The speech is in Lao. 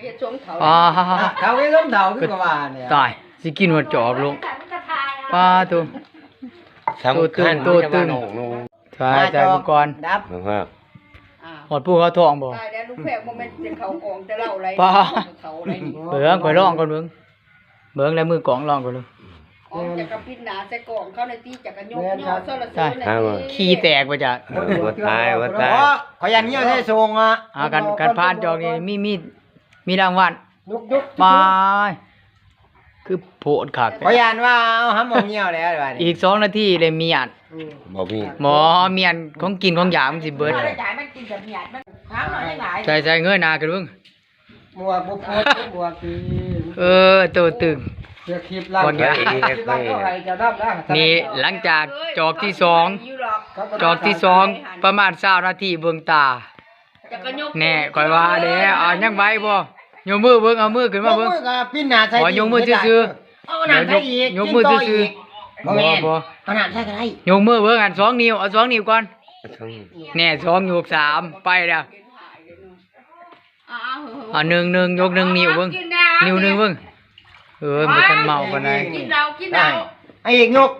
ເຮັດຊົງເຖົ້າ ອ່າ ເຖົ້າເຮັດຊົງເຖົ້າຄືກໍວ່ານີ້ ຕາຍ ຊິກິນຮອດຈອກລູກ ປາໂຕ ສຳຄັນ ໂຕຕຶງ ໂຕຕຶງ ສາຍ ສາຍມັງກອນ ດັບ ຮອດພູເຂົາທອງບໍ່? ຕາຍແລ້ວ ລຸງແພກບໍ່ແມ່ນຈະເຂົ້າກອງແຕ່ເຫຼົ້າໄດ໋ ປາ ເຂົ້າໄດ໋ນີ້ ເບິ່ງ ຂ້ອຍລອງກ່ອນເບິ່ງ ເບິ່ງແລ້ວມືກອງລອງກ່ອນເບິ່ງ ອອກຈາກກະປິນໜ້າໃສ່ກອງເຂົາໜ້ອຍຕິ ຈາກກະຍົກຍໍ້ ໂຊລາເຊວໜ້ອຍຕິ ຂີ້ແຕກບໍ່ຈັກ ບໍ່ຕາຍ ບໍ່ຕາຍ ຂ້ອຍຢ້ານເຫື່ອໃສ່ຊົງອະ ອ່າ ຄັນ ຄັນຜ່ານຈອກນີ້ ມີ ມີ ມີລາງວັນ ຍົກໆ ປາຍ ຄືໂພດຄັກ ຂ້ອຍຢ້ານວ່າເອົາຫຳເອົາຫ່ຽວແລ້ວບາດນີ້ ອີກສອງນາທີເລີຍມີອັນ ອືມ ບໍ່ມີ ໝໍມີອັນຂອງກິນຂອງຢາກມັນຊິເບິດ ໃສ່ ໃສ່ເງີຍໜ້າຂຶ້ນເບິ່ງ ໝວກບໍ່ປົດ ໝວກຕີ ເອີ ໂຕຕຶງ ເສື້ອຄີບຫຼັງ ຄລິບຫຼັງເຂົາໃຫ້ເຈົ້ານຳນະ ນີ້ຫຼັງຈາກຈອກທີສອງ ຈອກທີສອງປະມານຊາວນາທີ ເບິ່ງຕາ ແນ່ ຂ້ອຍວ່າແລ້ວ ເອົາ ຍັງໄຫວບໍ່? ຍົກມືເບິ່ງ ເອົາມືຂຶ້ນມາເບິ່ງ ຍົກມືຊື່ໆ ເອົານ້ຳໃສ່ອີກ ຍົກມືຊື່ໆ ບໍ່ແມ່ນ ບໍ່ ເອົານ້ຳໃສ່ກໍໄດ້ ຍົກມືເບິ່ງ ອັນສອງນິ້ວ ເອົາສອງນິ້ວກ່ອນ ແນ່ ສອງຍົກ ສາມ ໄປແລ້ວ ເອົາໜຶ່ງ ໜຶ່ງ ຍົກໜຶ່ງນິ້ວເບິ່ງ ນິ້ວໜຶ່ງເບິ່ງ ເອີ ບໍ່ທັນເມົາປານໃດ ກິນເຫຼົ້າ ກິນເຫຼົ້າ ໄອ້ເອກຍົກ